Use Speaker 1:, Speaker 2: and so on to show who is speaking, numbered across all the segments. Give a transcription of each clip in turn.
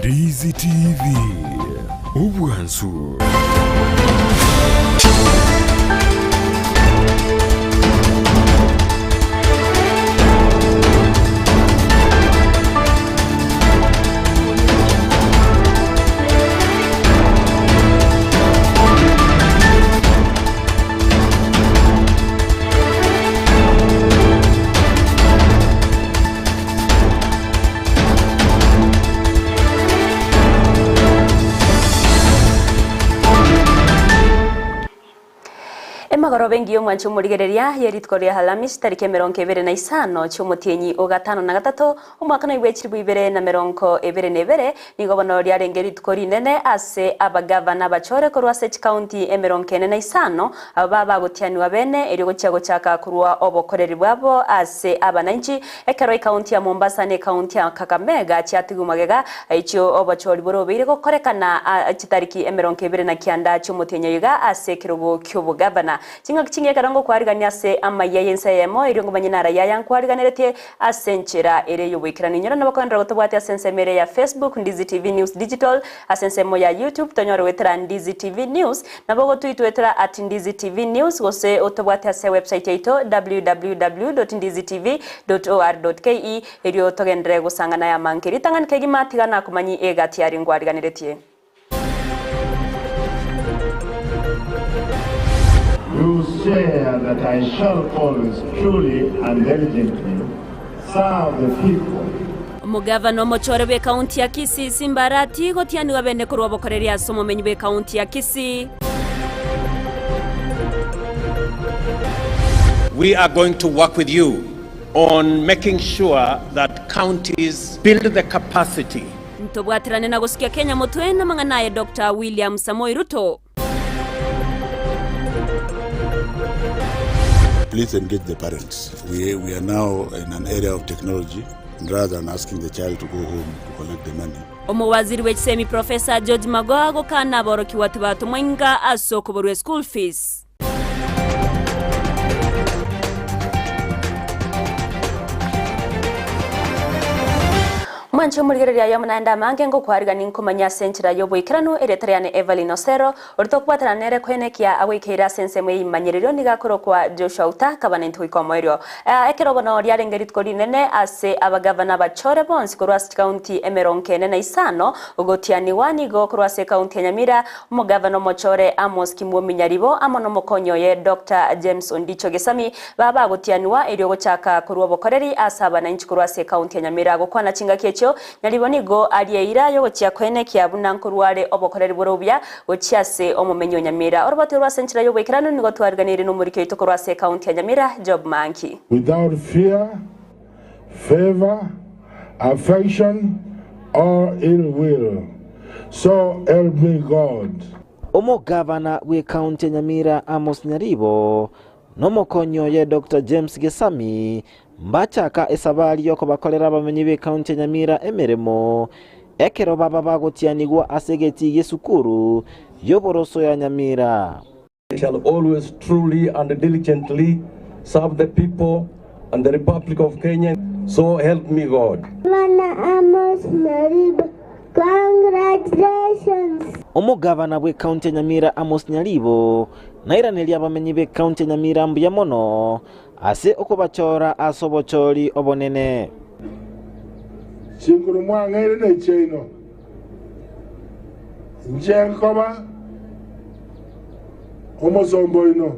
Speaker 1: Ndizi TV, obwansu.
Speaker 2: Emagoroba engiya omwanche omorigereria ye rituko ria Alhamisi tariki 25 chi'omotienyi o gatano na gatato omwaka noibwe 2022 nigo bono riarenge rituko rinene ase abagavana abachore korwa ase chikaunti 45 Aba bagotianigwa bene erio gochia gochaka korwa obokoreri bwabo ase abananchi, ekero ekaunti ya Mombasa na ekaunti ya Kakamega chiatigwe magega echio obochori borobeire gokorekana chitariki 29 chi'omotienyi oyo iga ase ekerogo ki'obogavana. Chingaki chingiya ekero ngokwarigania ase amayia y'ense eyemo erio ngomanye naraye aya nkwariganeretie ase enchera ere y'oboikeranu. Inyora nabo koenderera gotobwatia ase ensemo ere ya Facebook, Ndizi TV News Digital, ase ensemo ya YouTube tonyore goetera Ndizi TV News, Nabo ogotwitwetera at Ndizi TV News gose otobwate ase ewebsite yaito www dot ndizi tv dot or dot ke erio togenderere gosangana ayamange. Ritang'ani kegima tiga nakomanyi egati aria ngwariganeretie.
Speaker 3: Do swear that I shall always truly and diligently serve the people.
Speaker 2: Omogavana omochore bw'ekaunti ya Kisii Simba Arati gotianigwa bene korwa obokoreri ase omomenyi bw'ekaunti ya Kisii.
Speaker 4: We are going to work with you on making sure that counties build the capacity.
Speaker 2: Ntobwaterane na gosukia Kenya motwe namang'ana aye Doctor William Samoei Ruto.
Speaker 5: Please engage the parents. We, we are now in an area of technology rather than asking the child to go home to collect the money.
Speaker 2: Omowaziri bw'echisemi Professor George Magoha gokana aborokigwa tibatomwa inga ase okoborwa eschool fees. Mwanche omorigereria aye omonaende amange ngokwarigani nkomanya ase enchera y'oboikeranu erieta riane Evelyn Osero Oria tokobwatana nere koenekia agoikeire ase ensemo y'eimanyerero nigo akorokwa Joshua Uta akaba naintwe goika omoerio. Ekero bono riarenge rituko rinene ase abagavana abachore bonsi korwa ase chikaunti 45 gotianigwa nigo korwa ase ekaunti ya Nyamira omogavana omochore Amos Kimwomi Nyaribo amo nomokonyi oye Doctor James Ondicho Gesami baba bagotianigwa erio gochaka korwa obokoreri ase abanainchi korwa ase ekaunti ya Nyamira gokwana chingaki echio Nyaribo nigo arie eira y'ogochia koenekia buna nkorwa are obokoreri bore obuya gochia ase omomenyi o Nyamira. Orobato orwo ase enchera y'oboikeranu nigo twariganirie nomoriki oito korwa ase ekaunti ya Nyamira, Job Manki.
Speaker 3: Without fear, favour, affection, or ill will, so help me God.
Speaker 6: Omogavana bw'ekaunti ya Nyamira Amos Nyaribo nomokonyi oye Doctor James Gesami Mbachaka esabari y'okobakorera abamenyi b'ekaunti ya Nyamira emeremo, ekero baba bagotianigwa ase egetii gi'esukuru y'oboroso ya Nyamira.
Speaker 7: I shall always truly and diligently serve the people and the Republic of Kenya, so help me God.
Speaker 8: Bwana Amos Nyaribo, congratulations.
Speaker 6: Omogavana bw'ekaunti ya Nyamira Amos Nyaribo nairanerie abamenyi b'ekaunti ya Nyamira mbuya mono Ase okobachora ase obochori obonene.
Speaker 3: Chinguru mwang'eire nechiaino, inche nkoba omosomba oino.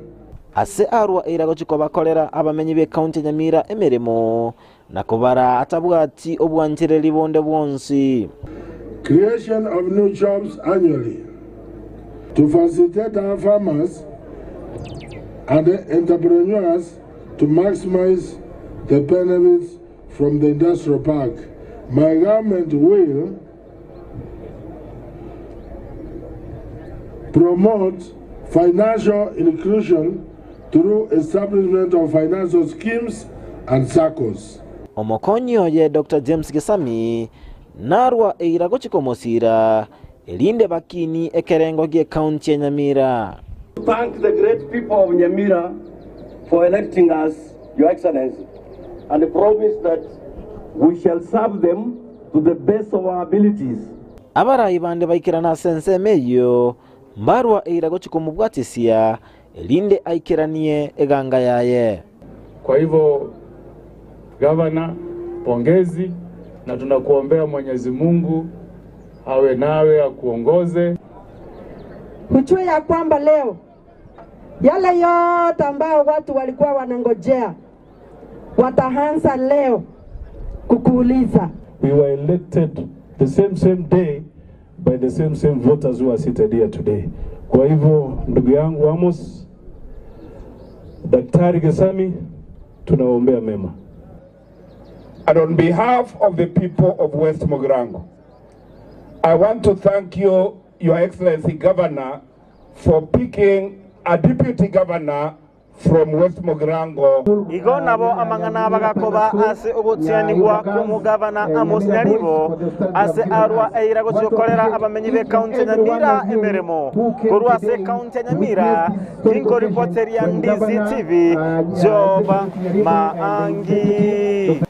Speaker 6: Ase arua eira gochia kobakorera abamenyi b'ekaunti ya Nyamira emeremo, na kobara atabwati obwanchereri bonde bwonsi.
Speaker 3: Creation of new jobs annually to facilitate our farmers and entrepreneurs to maximize the benefits from the industrial park. My government will promote financial inclusion through establishment of financial schemes and SACCOs.
Speaker 6: Omokonyi oye Doctor James Gesami narwa eira gochia komosiira, erinde bakinie ekerengo gi'ekaunti ya Nyamira.
Speaker 7: Thank the great people of Nyamira for electing us, Your Excellency, and promise that we shall serve them to the best of our abilities.
Speaker 6: Abarai bande baikerana ase ensemo eyio, mbarwa eira gochia komobwatisia, erinde aikeranie eganga yaye.
Speaker 1: Kwa hivyo gavana, pongezi na tunakuombea Mwenyezi Mungu awe nawe akuongoze.
Speaker 9: Ujue ya kwamba leo yale yote ambayo watu walikuwa wanangojea wataanza leo kukuuliza.
Speaker 1: We were elected the same same day by the same same voters who are seated here today. Kwa hivyo ndugu yangu Amos, Daktari Gesami, tunawaombea mema.
Speaker 10: And on behalf of the people of West Mugirango, I want to thank you, Your Excellency Governor, for picking a deputy governor from West Mugirango.
Speaker 6: Igo nabo amang'ana bagakoba ase ogotianigwa kw'omugavana Amos Nyaribo ase arwa eira gochiokorera abamenyi be kaunti ya Nyamira emeremo korwa ase kaunti ya Nyamira kinko reporter ya Ndizi TV Job Maangi.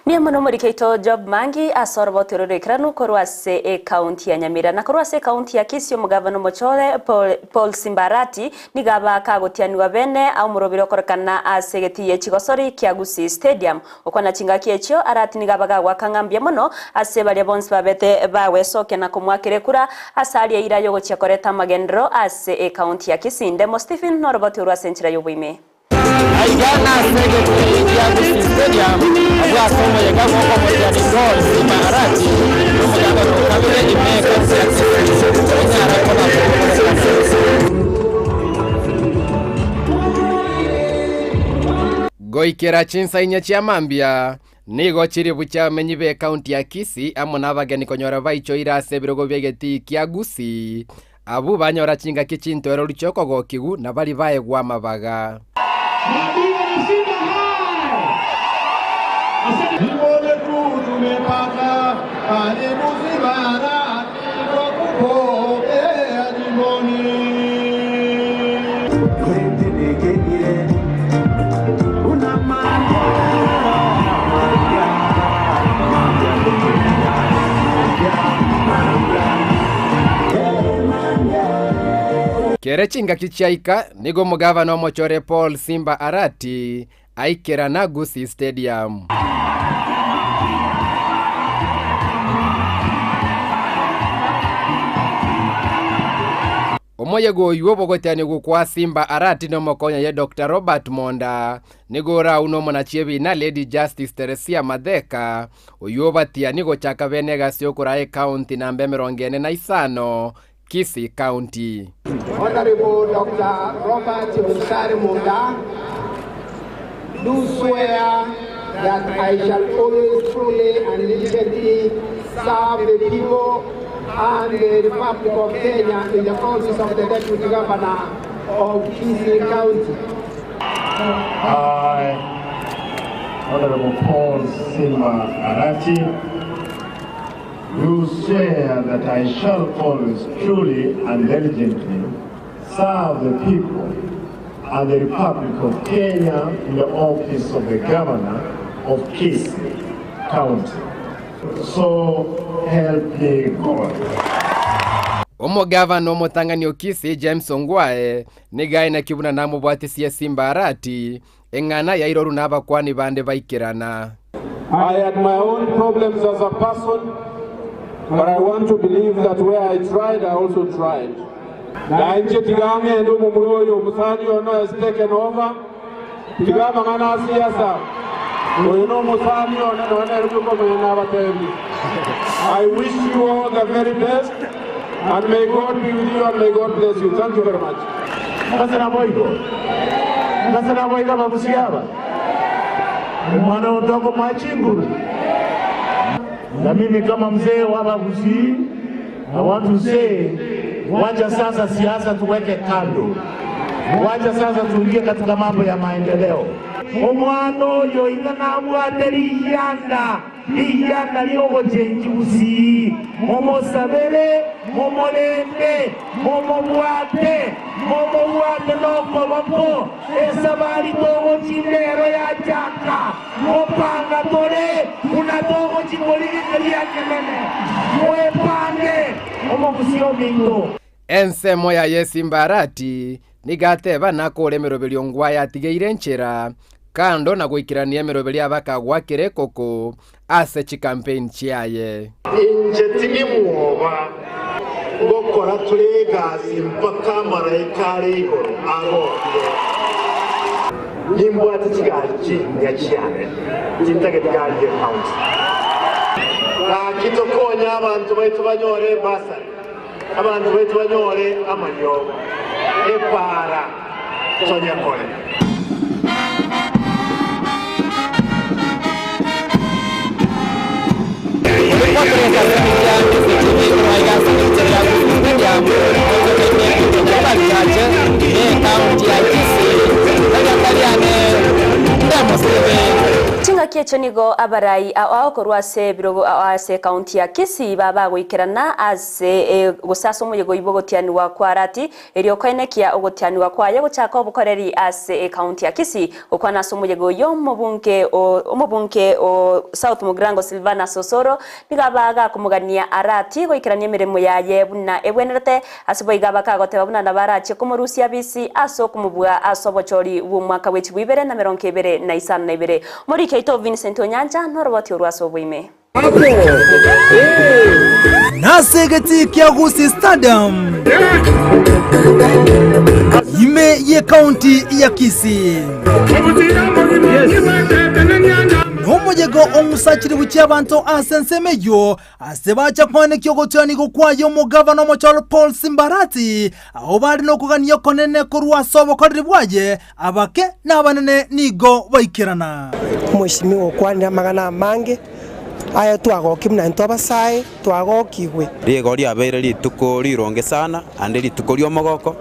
Speaker 2: Mia muno murikeito Job Mangi asoro boterore korwa ase ekaunti ya Nyamira na korwa ase ekaunti ya Kisii omugavana Mochole Paul, Paul Simbarati nigaba kagotianigwa bene au murobiro okorekana ase getiye chigosori kia Gusii Stadium okwana chingaki echio arati nigaba gagwakang'ambia mono ase baria bonsi babete bawesokia na komwakire kura ase aria ira yogochia koreta amagendero ase ekaunti ya Kisii. Ndemo Stephen norobote ase enchera y'oboime.
Speaker 11: Aigana segeti ya Gusii Stadium abwasomo yegagoko mojani gol Simbarati omugabo kabire imeka onyara koba. Goikera chinsainya chia mambia nigo chiri bucha amenyi be kaunti ya Kisii amo n'abageni konyora baichoire ase ebirogo bia egeti kia Gusii abu banyora chingaki chintwero ruchoko gokigu na bari baegwa amabaga.
Speaker 3: Jimbo letu tumepata, karibu Simbarati twakupokea jimboni.
Speaker 11: Kere chingaki chiaika nigo mugavana omochore Paul Simba Arati aikera na Gusii Stadium. Omoyego oyu obogotianigwa kwa Simba Arati nomokonya ye Dr. Robert Monda nigo orau nomonachie Lady Justice Teresia Matheka oyu obatiani gochaka bene egasi okora ekaunti namba 45 Kisii County.
Speaker 12: Honorable Dr. Robert Musare Monda, do swear that I shall always truly and diligently serve the people and the Republic of Kenya in the office of the Deputy Governor of Kisii County.
Speaker 3: I, Honorable Paul Simba Arati, do swear that I shall always truly and diligently serve the people and the Republic of Kenya in the office of the Governor of Kisii County. So help me God.
Speaker 11: Omugavana omotang'ani o Kisii James Ongwae nigae na kibuna namobwatisie Simba Arati eng'ana yairoru na abakwani bande baikirana.
Speaker 13: I had my own problems as a person, but I want to believe that where I tried, I also tried. Na nje tigange ndo mumuloyo musani ono has taken over. Tigama ngana siasa. Oyo no musani ono no na ruko mena batebi. I wish you all the very best and may God be with you and may God bless you. Thank you very much.
Speaker 3: Kasana boigo. Kasana boigo babusiaba. Mwana utoko machinguru. Na mimi kama mzee wa Bagusii, I want to say, wacha sasa siasa tuweke kando, wacha sasa tuingie katika mambo ya maendeleo. Omwana oyo inga nabwate liyanda liyanda ly'obochenji Gusii, mumosabere, mumulende, mumubwate, mumubwate n'okoboko esabari togochindero yachaka mupanga tore una togochikorigekeria kenene mwepange.
Speaker 14: Omogusii ominto.
Speaker 11: Ensemo yaye Simba Arati nigo ateba nakore emeroberio ngwaye atigeire enchera kando na goikerania emeroberio abakagwakera ekoko ase chikampeini chiaye.
Speaker 3: Inche timimwoba, ngokora tore egasi mpaka amaraika are igoro agokire. Nimbwate chigari chinyia chiane, tintageti gari y'ecounty. Gaki tokonye abanto baito banyore ebasari, abanto baito banyore amariogo, epaara tonyekore.
Speaker 2: Chingaki echio nigo abarai ao korwa ase ebirogo ase ekaunti ya Kisii babagoikerana ase gose ase omoyega oyio bw'ogotianigwa kwa Arati erio koenekia ogotianigwa kwaye gochaka obokoreri ase ekaunti ya Kisii Gokwana ase omoyega oyio omobunge o omobunge o South Mugirango Silvanus Osoro nigo aba gakomogania Arati goikerania emeremo yaye buna ebwenerete ase boigo aba kagoteba buna nabo arachie komorusia bisi ase okomobua ase obochori bw'omwaka bwe chibwa ibere na merongo ebere na isano na ibere. Omoriki oito Vincent Onyancha noroboti orwo ase oboime.
Speaker 15: Nase egetii kia Gusii Stadium ime y'ekaunti ya Kisii. Nomoyega ong'usachire gochia abanto ase ensemo eyio ase bacha koenekia ogotianigwa kwaye omogavana omochoro Paul Simbarati, abwo bare nokogania okonene korwa ase obokoreri bwaye Abake na abanene nigo baikerana.
Speaker 16: Omweshimiwa okwanire amang'ana amange, aya twagokigwe buna intwe abasae twagokigwe.
Speaker 17: Rigo riabeire rituko rironge sana, naende rituko ri'omogoko,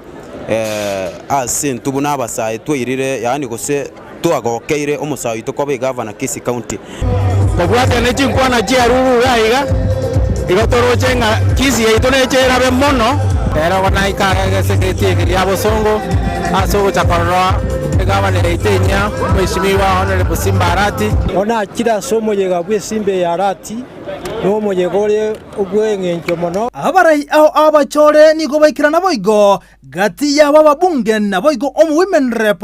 Speaker 17: ase intwe buna abasae twairire yaani gose twagokeire omosae oito koba egavana Kisii County.
Speaker 18: Kobwatia ne chinkwana chiarurure aiga, igo toroche ng'a Kisii yaito neche erabe mono. Ere ogo naike age egesegeti eke gia bosongo ase ogocha korora egavana yaito enyia, Mheshimiwa Honourable Simba Arati.
Speaker 19: Bono achire ase omoyega bw'esimba ya Arati, nomoyega ore obw'engencho mono.
Speaker 15: Abarai ao abachore nigo baikerana boigo Gati yabo ababunge naboigo omo-women rep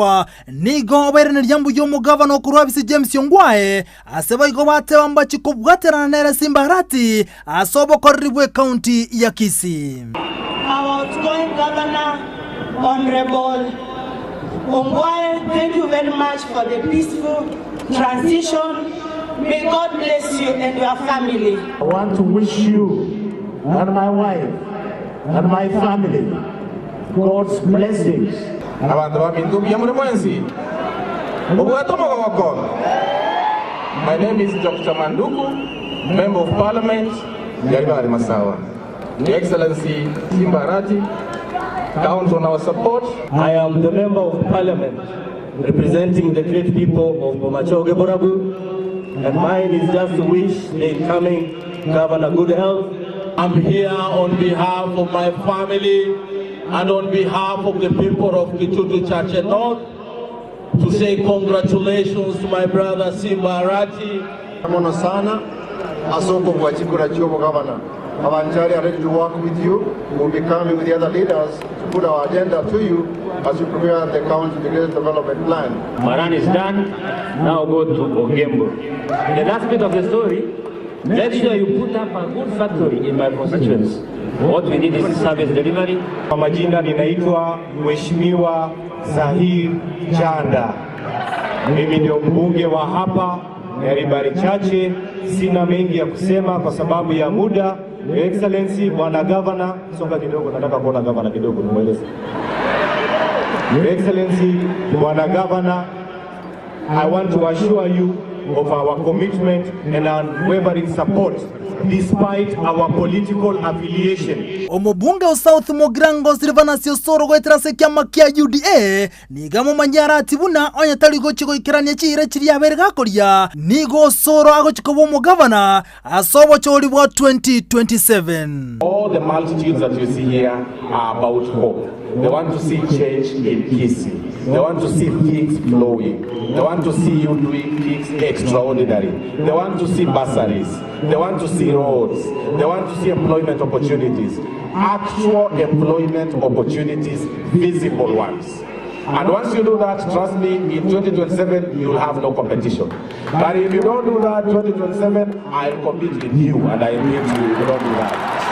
Speaker 15: nigo bairaneria mbuya omogavana okorwa Abisi James Ongwae ase boigo bateba mbachi kobwaterana nere Simba Arati ase obokoreri bw'ecounty ya Kisii.
Speaker 20: Our outgoing governor, Honorable Ongwae, thank you very much for the peaceful transition. May God bless you and your family.
Speaker 3: I want to wish you and my wife and my family God's blessings.
Speaker 21: Abanto baminto mbuya more mwensi? Obwate omogoko? My name is Doctor Manduku, Member of Parliament, Nyaribari Masawa. Your Excellency Simba Arati, count on our support.
Speaker 7: I am the Member of Parliament representing the great people of Bomachoge Borabu, and mine is just to wish the incoming governor good health.
Speaker 13: I'm here on behalf of my family and on behalf of the people of Kitutu Chache North to say congratulations to my brother Simba Arati.
Speaker 3: Mono sana ase okobua chikura chi'obogavana. Abanchari are ready to work with you. We will be coming with the other leaders to put our agenda to you as you prepare the county integrated development plan.
Speaker 22: Maran is done, now go to Ogembo. The last bit of the story, make sure you put up a good factory in my constituency. What we need is service delivery.
Speaker 23: Kwa majina ninaitwa Mheshimiwa Zahir Janda. Mimi ndio mbunge wa hapa Nyaribari Chache. Sina mengi ya kusema kwa sababu ya muda. Your Excellency Bwana Governor, songa kidogo, nataka kuona governor kidogo nimweleze. Your Excellency Bwana Governor, I want to assure you of our commitment and unwavering support despite our political affiliation.
Speaker 15: Omobunge o South Mugirango Silvanus Osoro goetera ase ekiama kia UDA nigo amomanyia Arati buna onye tari gochia goikerania chiira chiria abeire gakoria, nigo Osoro agochia koba omogavana ase obochori bwa 2027.
Speaker 21: All the multitudes that you see here are about hope. They want to see change in Kisii. They want to see things flowing. They want to see you doing things extraordinary. They want to see bursaries. They want to see roads. They want to see employment opportunities. Actual employment opportunities, visible ones. And once you do that, trust me, in 2027, you'll have no competition. But if you don't do that, 2027, I'll compete with you and I'll beat you if you don't do that.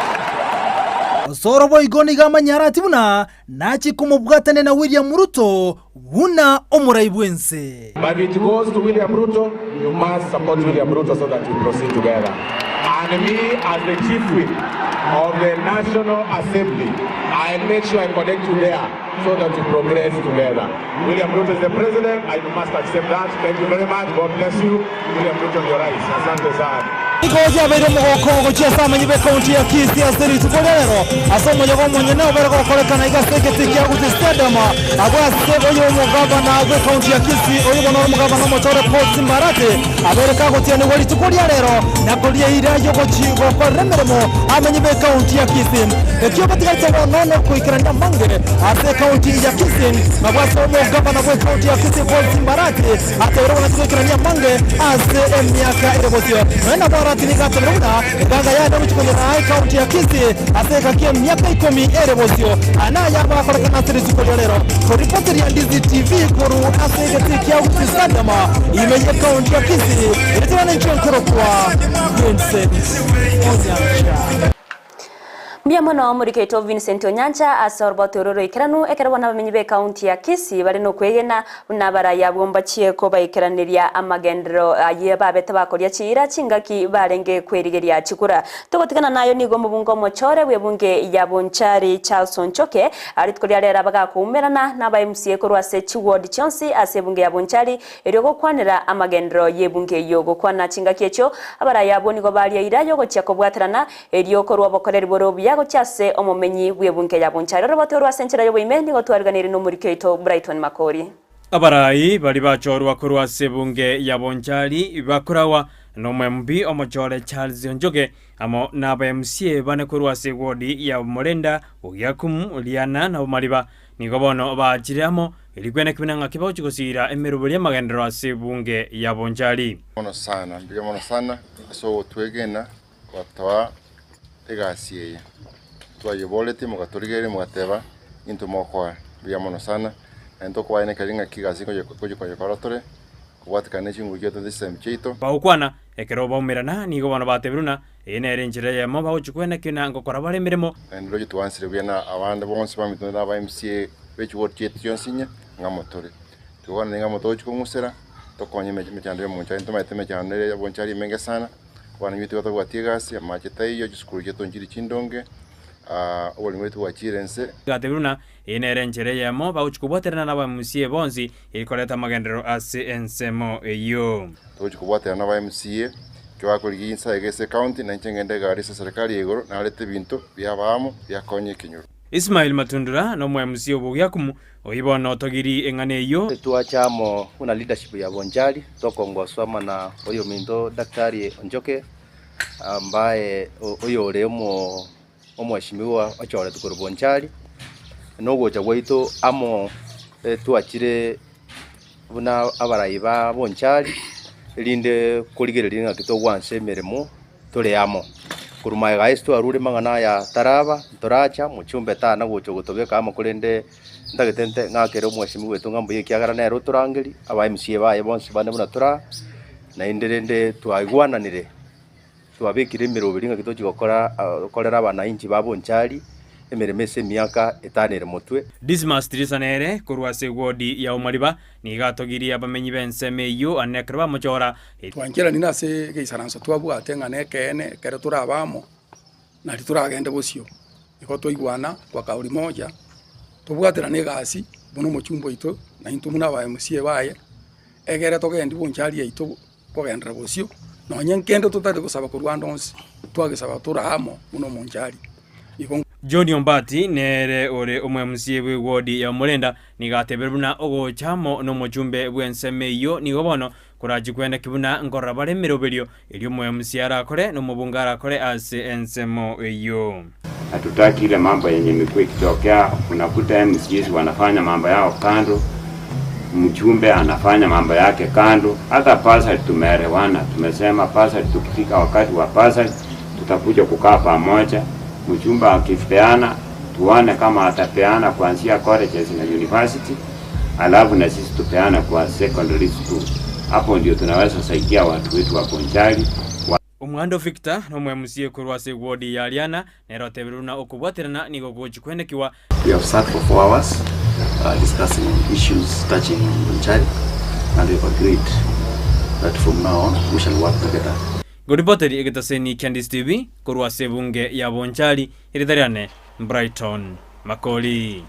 Speaker 15: Osoro boigo nigo amanyare ati buna nachie komobwatania na William Ruto buna omorai bw'ense.
Speaker 21: But if it goes to William Ruto, you must support William Ruto so that we proceed together. And me as the chief whip of the National Assembly, I'll make sure I connect you there so that we progress together. William Ruto is the president, I must accept that. Thank you very much. God bless you. William Ruto ndio rais. Asante sana.
Speaker 15: Nigo yabeire omogoko gochia ase abamenyi b'ekaunti ya Kisii ase rituko ria rero ase omoyega omonyene obere gokorekana iga ase egetii kia Gusii Stadium agwo ase oyo omogabana bw'ekaunti ya Kisii oyo bono ore omogabana omochore Paul Simba Arati abeire kagotianigwa rituko ria rero na koria eira y'ogochi gokorera emeremo abamenyi b'ekaunti ya Kisii. Ekio batigarete bono nokoikerania amange ase ekaunti ya Kisii nabwo ase omogabana bw'ekaunti ya Kisii Paul Simba Arati Atebire buna tigoikerania amange ase emiaka ere bosio. Nonya nabo Arati nigo atebire buna eganga yaye negochia konyora ekaunti ya Kisii ase egeka ki'emiaka ikomi ere bosio. Aya naye abakorekana ase rituko ria rero. Koripoteria Ndizi TV korwa ase egetii kia Gusii Stadium ime y'ekaunti ya Kisii, eritera ninche nkorokwa Vincent Onyancha.
Speaker 2: Mbuya mono omorikeito Vincent Onyancha ase orobato oro roikeranu ekero bono abamenyi b'ecounty ya Kisii bare nokwegena buna abarai abwo mbachie kobaikeraneria amagenderero ayio babete bakoria chiira chingaki barenge kwerigeria chikura. Togotigana nayo nigo omobunge omochore bw'ebunge ya Bonchari Charles Onchoke rituko ria rero abagakoumerana naba MCA korwa ase chiward chionsi ase ebunge ya Bonchari Erio gokwanera amagenderero y'ebungo eyio gokwana chingaki echio, abarai abwo nigo baria eira y'ogochia kobwaterana, erio korwa obokoreri bore obuya gochia ase omomenyi bw'ebungo ya Bonchari. Orobote orwo ase enchera y'oboime nigo twariganirie nomoriki oito Brighton Makori.
Speaker 4: Abarai baria bachorwa korwa ase ebunge ya Bonchari bakoragwa n'Omomp omochore Charles Onjoge amo naba MCA bane korwa ase ewodi ya Omorenda, Ogiakumu, Riana na Bomariba Nigo bono baachire amo, erio kwene kebina ng'aki bagochia gosiira emeroberi y'amagenderero ase ebunge ya Bonchari.
Speaker 5: Mono sana, mbuya mono sana ase ogotwegena gotoa egasi eye. Twayeboretie mogatorigereria mogateba intwe mokoa. Mbuya mono sana, naende tokobaenekeria ng'aki egasi ngochi koyekora tore, kobwatekana ne chinguru chiaito na chisemi chiaito.
Speaker 4: Bagokwana, ekero baumerana, nigo bono batebire buna Eye nere enchera eyemo bagochia kwenekio na ngokora bare emeremo.
Speaker 5: Naende roche twansire buya na abande bonsi baminto na aba MCA be chiward chiaito chionsi inye, ng'amo tore. Tokwanire ng'amo togochia kong'usera, tokonye emechando ya omonchari, ntomaete emechando ere ya obonchari emenge sana, abana baito batabwati egasi, amache taiyo, chisukuru chiaito nchiri chindonge, oborimo bwaito bwachire inse.
Speaker 4: Gatebire buna eye nere enchera eyemo bagochia kobwaterana na aba MCA bonsi eri koreta amagenderero ase ensemo eyio.
Speaker 5: Togochia kobwaterana na aba MCA, ekio bakorigia inse aiga ase ecounty, na inche ngende egari ase eserekari ya igoro, narete ebinto biaba amo, biakonya ekenyoro.
Speaker 4: Ismail Matundura nomo MCA obogiakumu, oyio bono otogiri eng'ana eyio.
Speaker 14: Twacha amo buna leadership ya Bonchari, tokongoswa amo na oyominto Daktari Onchoke, ambaye oyore omo omweshimiwa ochoretwe korwa Bonchari, na ogocha gwaito amo twachire buna abarai ba Bonchari, erinde korigereria ng'aki togwansa emeremo tore amo. Korwa magega ase twarure amang'ana aya taraba, ntoracha, mochumbe tana gocha gotobeka amo korende ntagete nte ng'akere omweshimiwa oito ng'a mbuya ekiagera nere otorangeria, aba MCA baye bonsi bande buna tore aa, naende rende twaigwananire. Twabekire emeroberi ng'aki tochia gokora gokorera abanainchi ba Bonchari emeremo ase emiaka etano ere motwe.
Speaker 4: Dismas Tirisa nere korwa ase ewodi ya Omariba nigo atogirie abamenyi b'ensemo eyio ane ekero bamochora.
Speaker 24: Twancheranire ase egeisaranso twabwate ng'a nekeene ekero torabe amo, nario toragende bosio. Igo twaigwana kwa kauri moja, tobwaterane egasi buna omochumba oito, na intwe buna aba MCA baye, egere togende bonchari yaito kogenderera bosio, nonye nkende totari gosaba korwa ande onsi, twagesaba tore amo buna omonchari. Igo.
Speaker 4: John Ombati nere ore omwMCA bw'ewodi ya Omorenda nigo atebire buna ogocha amo nomochumbe bw'ensemo eyio nigo bono korachie kweneki buna nkorora bare emeroberio erio omwMCA arakore na omobunge arakore ase ensemo eyio.
Speaker 25: Hatutaki ile mambo yenye imekuwa ikitokea, unakuta MCAs wanafanya mambo yao kando.
Speaker 1: Mjumbe anafanya mambo yake kando. Hata bursary tumeelewana, tumesema bursary, tukifika wakati wa bursary tutakuja kukaa pamoja. Mjumbe akipeana, tuone kama atapeana kuanzia colleges na university, alafu na sisi tupeana kwa secondary school. Hapo ndio tunaweza saidia watu wetu wa Bonchari.
Speaker 4: Omwando Victor na omo MCA korwa ase eward ya Ariana nere otebire buna okobwaterana nigo gochikwenekiwa.
Speaker 8: We have sat for 4 hours discussing issues touching Bonchari and we have agreed that from now on we shall work together.
Speaker 4: Ngoripoteri egetaseni kia Ndisi TV korwa ase ebunge ya Bonchari, erieta riane Brighton Makori.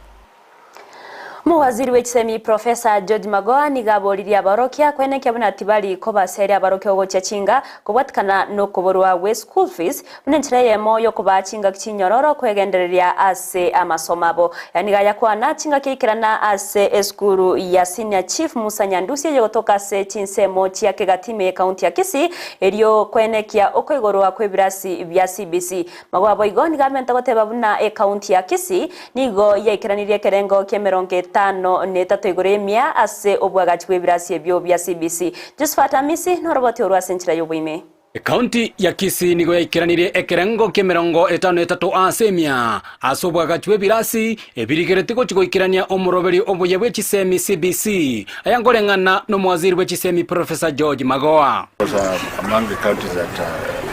Speaker 2: Omowaziri bw'echisemi Professor George Magoha nigo aboririe abaorokia kwenekia buna tibari kobaseria abarokia ogochia chinga kobwatikana nokoborwa gwe school fees buna enchera eyemo yokobaa chingaki chinyororo kwegendereria ase amasomo abo. Aya nigo ayakwana chingaki aikerana ase esukuru ya Senior Chief Musa Nyandusi eyegotoka ase chinsemo chia Kegati ime y'ekaunti ya Kisii erio kwenekia okoigorwa kw'ebirasi bia CBC. Magoha boigo nigo amente goteba buna ekaunti ya Kisii Nigo yaikeranirie ekerengo ki'emerongo 53 igoro y'emia ase obwagachi bw'ebirasi ebio bia CBC. Josephat Amisi noroboti orwo ase enchera y'oboime.
Speaker 9: Ekaunti ya Kisii nigo yaikeranirie ekerengo ki'emerongo 53 ase emia ase obwagachi bw'ebirasi ebirigeretie gochia goikerania omoroberi obuya bwe chisemi CBC, aya nkoreng'ana nomowaziri bwe chisemi Professor George Magoha.
Speaker 10: Was among the counties that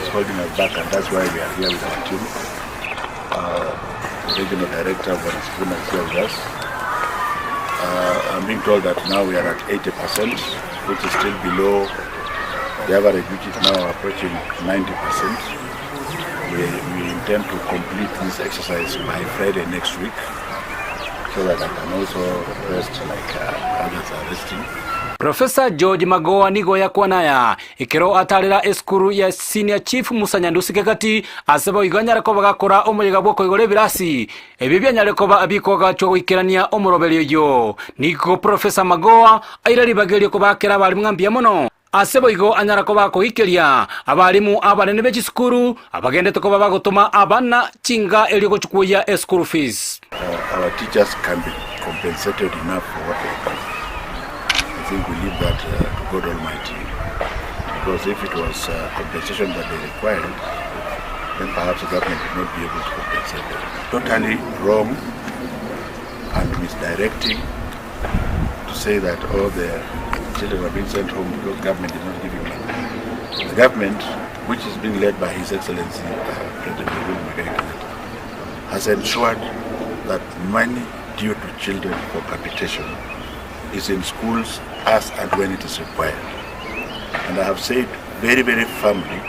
Speaker 10: is holding us back and that's why we are here with our team. The regional director Bwana Sifuna is here with us. I'm being told that now we are at 80%, which is still below the average, which is now approaching 90%. We intend to complete this exercise by Friday next week, so that I can also rest like others are resting.
Speaker 9: Professor George Magoha nigo yakwana aya ekero atarera esukuru ya Senior Chief Musa Nyandusi Kegati ase boigo anyare koba gakora omoyega bw'okoigora ebirasi ebio bianyare koba bikoagachwa goikerania omoroberio oyio. Nigo Professor Magoha aira ribaga erio kobakera abarimu ng'a mbuya mono ase boigo anyara koba akoikeria abarimu abanene be chisukuru abagendete koba bagotoma abana chinga erio gochia kwoyia eschool fees.
Speaker 10: Our teachers can be compensated enough for what they do. I think we leave that to God Almighty, because if it was compensation that they required, then perhaps the government would not be able to compensate them. Totally wrong and misdirecting to say that all the children are being sent home because government is not giving money. The government, which is being led by His Excellency President Uhuru Muigai Kenyatta, has ensured that money due to children for capitation is in schools as and when it is required. And I have said very, very firmly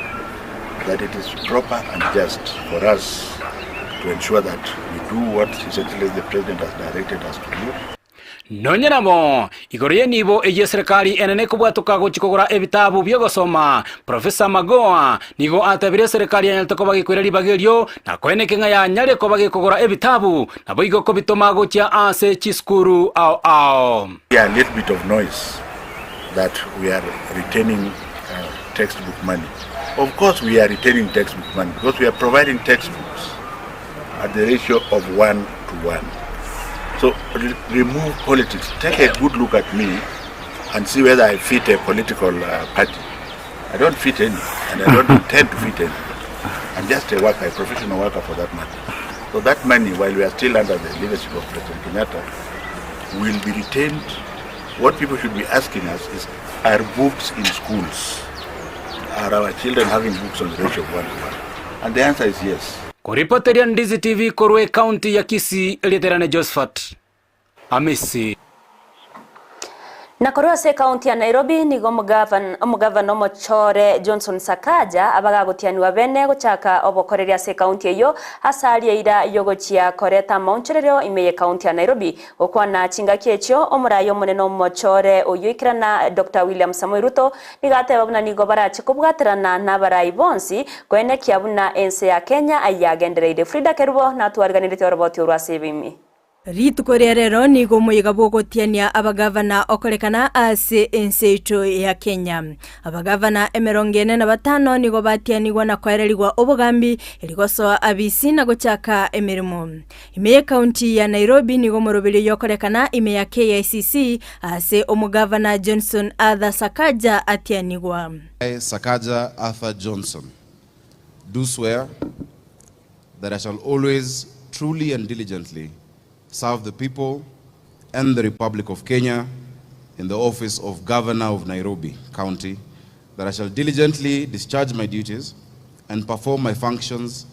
Speaker 10: that it is proper and just for us to ensure that we do what His Excellency the President has directed us to do.
Speaker 9: Nonya nabo, igoro y'enibo eyio eserekari enene ekobwatoka gochia kogora ebitabu bi'ogosoma, Professor Magoha nigo atebirie eserekari yanyarete koba gekoira ribaga erio na koeneke ng'a yanyare koba gekogora ebitabu naboigo kobitoma gochia ase chisukuru ao ao.
Speaker 10: Hear a little bit of noise that we are retaining textbook money. Of course we are retaining textbook money because we are providing textbooks at the ratio of 1 to 1. So remove politics. Take a good look at me and see whether I fit a political party. I don't fit any, and I don't intend to fit any. I'm just a worker, a professional worker for that matter. So that money, while we are still under the leadership of President Kenyatta, will be retained. What people should be asking us is, are books in schools? Are our children having books on the ratio of 1 to 1? And the answer is yes.
Speaker 9: Koripoteria Ndizi TV korwa ekaunti ya Kisii, erieta riane Josephat Amisi.
Speaker 2: Na korwa ase ekaunti ya Nairobi nigo omogavana omochore Johnson Sakaja abagagotianigwa bene gochaka obokoreri ase ekaunti eyio ase aria eira yogochia koreta amaonchorerio ime y'ekaunti ya Nairobi. Gokwana chingaki echio omorai omonene omochore oyio ikerana Doctor William Samoei Ruto nigo ateba buna nigo barache kobwaterana nabarai bonsi koenekia buna ense ya Kenya yagendereire. Frida Kerubo natwariganeretie oroboti orwo ase ebimi.
Speaker 6: Rituko ria rero nigo omoyega bw'ogotiania abagavana okorekana ase ense yaito ya Kenya. Abagavana emerongo ene na batano nigo batianigwa na koererigwa obogambi erio gosoa abisi na gochaka emeremo. Ime y'ekaunti ya Nairobi nigo omoroberio oyokorekana ime ya KICC ase omogavana Johnson Arthur Sakaja atianigwa.
Speaker 11: I, Sakaja Arthur Johnson, do swear that I shall always truly and diligently serve the people and the Republic of Kenya in the office of Governor of Nairobi County, that I shall diligently discharge my duties and perform my functions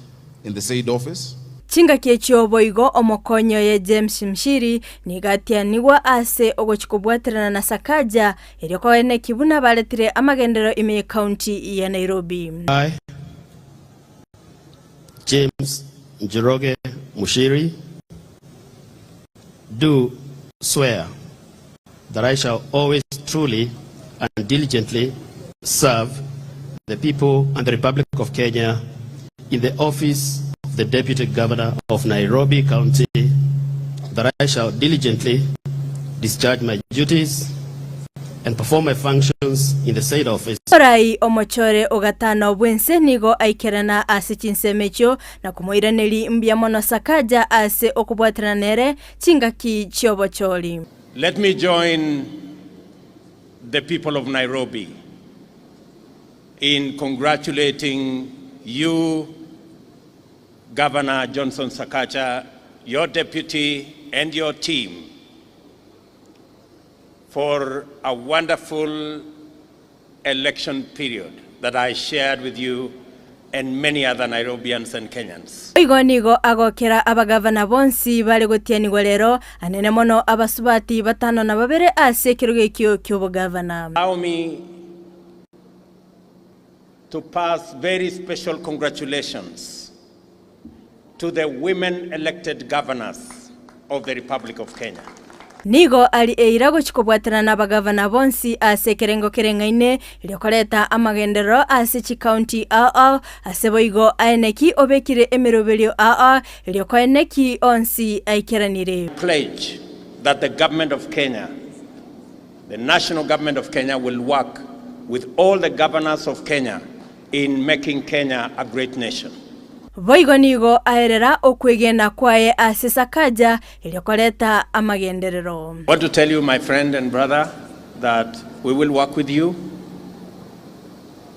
Speaker 11: in the said office.
Speaker 6: Chingaki echio boigo omokonyi oye James Mshiri nigo atianigwa ase ogochia kobwaterana na Sakaja erio koeneki buna baretire amagenderero ime y'ecounty ya Nairobi.
Speaker 12: I, James Njoroge Muchiri, do swear that I shall always truly and diligently serve the people and the Republic of Kenya in the office of the Deputy Governor of Nairobi County, that I shall diligently discharge my duties and perform my functions in the said office.
Speaker 6: Orai omochore o gatano bw'ense nigo aikerana ase chinsemo echio na komoiraneria mbuya mono Sakaja ase okobwaterana nere chingaki chi'obochori.
Speaker 16: Let me join the people of Nairobi in congratulating you, Governor Johnson Sakaja, your deputy and your team for a wonderful election period that I shared with you and many other Nairobians and Kenyans.
Speaker 6: Boigo nigo agokera abagavana bonsi bare gotianigwa rero, anene mono abasubati batano na babere ase ekerogo ekio ki'obogavana.
Speaker 16: Allow me to pass very special congratulations to the women elected governors of the Republic of Kenya.
Speaker 6: Nigo ari eira gochia kobwaterana nabagavana bonsi ase ekerengo kereng'aine, erio koreta amagenderero ase chikaunti ao ao, ase boigo aeneki obekire emeroberio ao ao, erio koeneki onsi aikeranire.
Speaker 16: Pledge that the government of Kenya, the national government of Kenya will work with all the governors of Kenya in making Kenya a great nation.
Speaker 6: Boigo nigo aerera okwegena kwaye ase Sakaja erio koreta amagenderero.
Speaker 16: I want to tell you my friend and brother that we will work with you,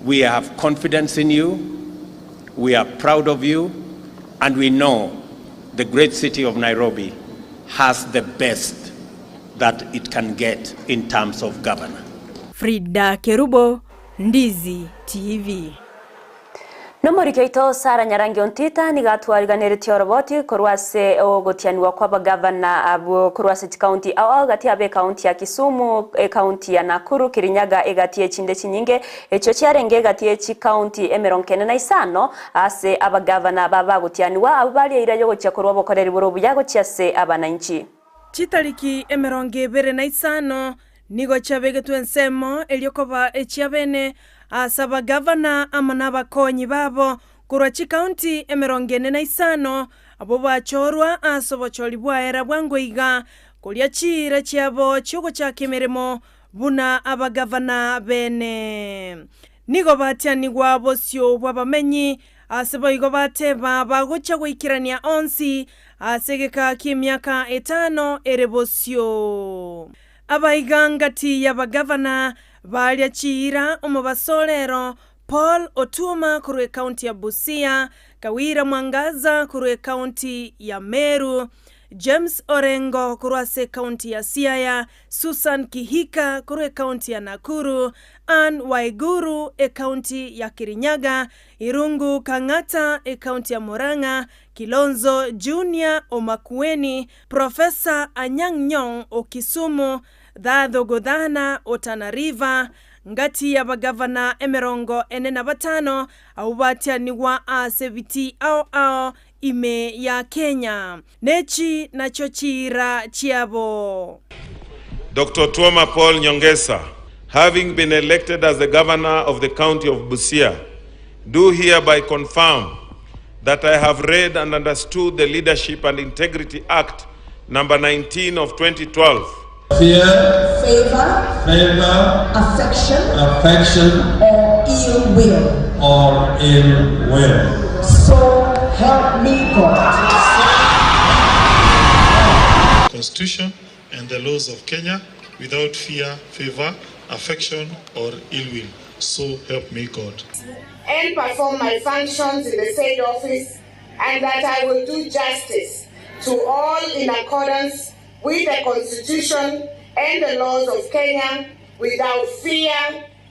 Speaker 16: we have confidence in you, we are proud of you and we know the great city of Nairobi has the best that it can get in terms of governor.
Speaker 6: Frida Kerubo, Ndizi TV.
Speaker 2: Nomoriki oito Sarah Nyarangi Ontita nigo atwariganeretie oroboti korwa ase ogotianigwa kw'abagavana abwo korwa ase chikaunti ao ao gati abe ekaunti ya Kisumu, ekaunti ya Nakuru, Kirinyaga egati echinde chinyinge echio chiarenge egati ye chikaunti emerongo kenda na isano ase abagavana aba bagotianigwa abwo baria eira yogochia korwa obokoreri bore obuya gochia ase abananchi.
Speaker 25: Chitariki emerongo ebere na isano Nigo chiabegetwe ensemo erio koba echiabene ase abagavana amo nabakonyi babo korwa chikaunti emerongo ene na isano, abwo bachorwa ase obochori bwaera bwango iga, koria chiira chiabo chi'ogochaka emeremo buna abagavana bene. Nigo batianigwa bosio bw'abamenyi, ase boigo bateba bagochia goikerania onsi ase egeka ki'emiaka etano ere bosio. Abaiga ngati y'abagavana baria chiira omobaso orero, Paul Otuoma korwa ekaunti ya Busia, Kawira Mwangaza korwa ekaunti ya Meru, James Orengo korwa ase ekaunti ya Siaya, Susan Kihika korwa ekaunti ya Nakuru, Anne Waiguru ekaunti ya Kirinyaga, Irungu Kang'ata ekaunti ya Murang'a, Kilonzo Junior o Makueni, Professor Anyang' Nyong' o Kisumu, Thatho Godhana o Tana River, ngati y'abagavana emerongo ene na batano abwo batianigwa ase ebitii ao ao ime ya Kenya. Nechi nachio chiira chiabo.
Speaker 26: Doctor Otuoma Paul Nyongesa, having been elected as the Governor of the County of Busia, do hereby confirm that I have read and understood the Leadership and Integrity Act Number 19 of 2012.
Speaker 7: Fear, favor, favor, affection, affection, or ill will.
Speaker 13: Or ill will.
Speaker 7: So help me God.
Speaker 13: Constitution and the laws of Kenya without fear, favor, affection, or ill will. So help me God.
Speaker 7: And perform my functions in the said office, and that I will do justice to all in accordance with the Constitution and the laws of Kenya without fear,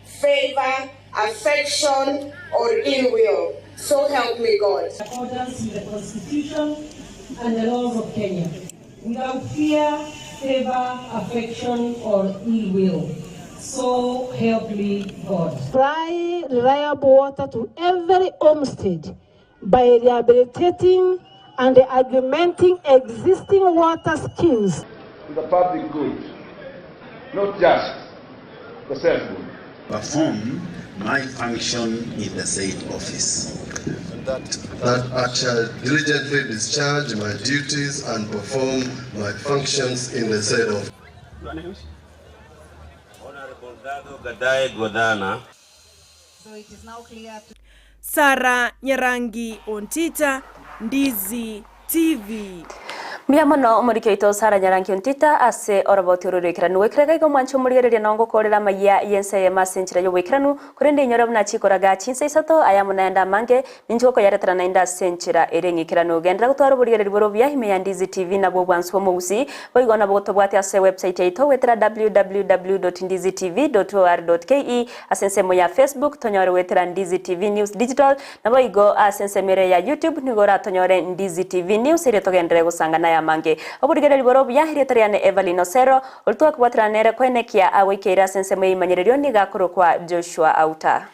Speaker 7: favor, affection, or ill will. So help me God.
Speaker 17: In accordance with the Constitution and the laws of Kenya, without fear, favor, affection, or ill will. So help me God.
Speaker 18: Supply reliable water to every homestead by rehabilitating and augmenting existing water schemes.
Speaker 19: To the public good, not just the self good.
Speaker 8: Perform my function in the said office.
Speaker 20: That, that I shall diligently discharge my duties and perform my functions in the said office.
Speaker 27: Honorable Dado Gadai Godana.
Speaker 25: Sarah Nyarangi Ontita, Ndizi TV.
Speaker 2: Mbuya mono omoriki oito Sarah Nyarangi Ontita ase oroboti oro rwaikeranu gwekera igo omwancho omorigereria nongo okorera amaiya y'ense eyemo ase enchera y'oboikeranu korende inyore buna chikoraga chinsa isato aya amo naende amange ninche gokoyaretera naende ase enchera ere eng'ikeranu genderera gotwara oborigereria bore obuya ime ya Ndizi TV nabwo obwansu bw'omogusii boigo nabo gotobwate ase ewebsite yaito goetera www.ndizitv.or.ke ase ensemo ya Facebook tonyore goetera Ndizi TV News Digital naboigo ase ensemo ere ya YouTube nigo oratonyore Ndizi TV News erio togenderere gosanga naye amange. Oborigereria bore obuya erieta riane Evelyn Osero oria twakobwaterana nere koenekia agoikeire ase ensemo y'eimanyererio nigo akorokwa Joshua Auta.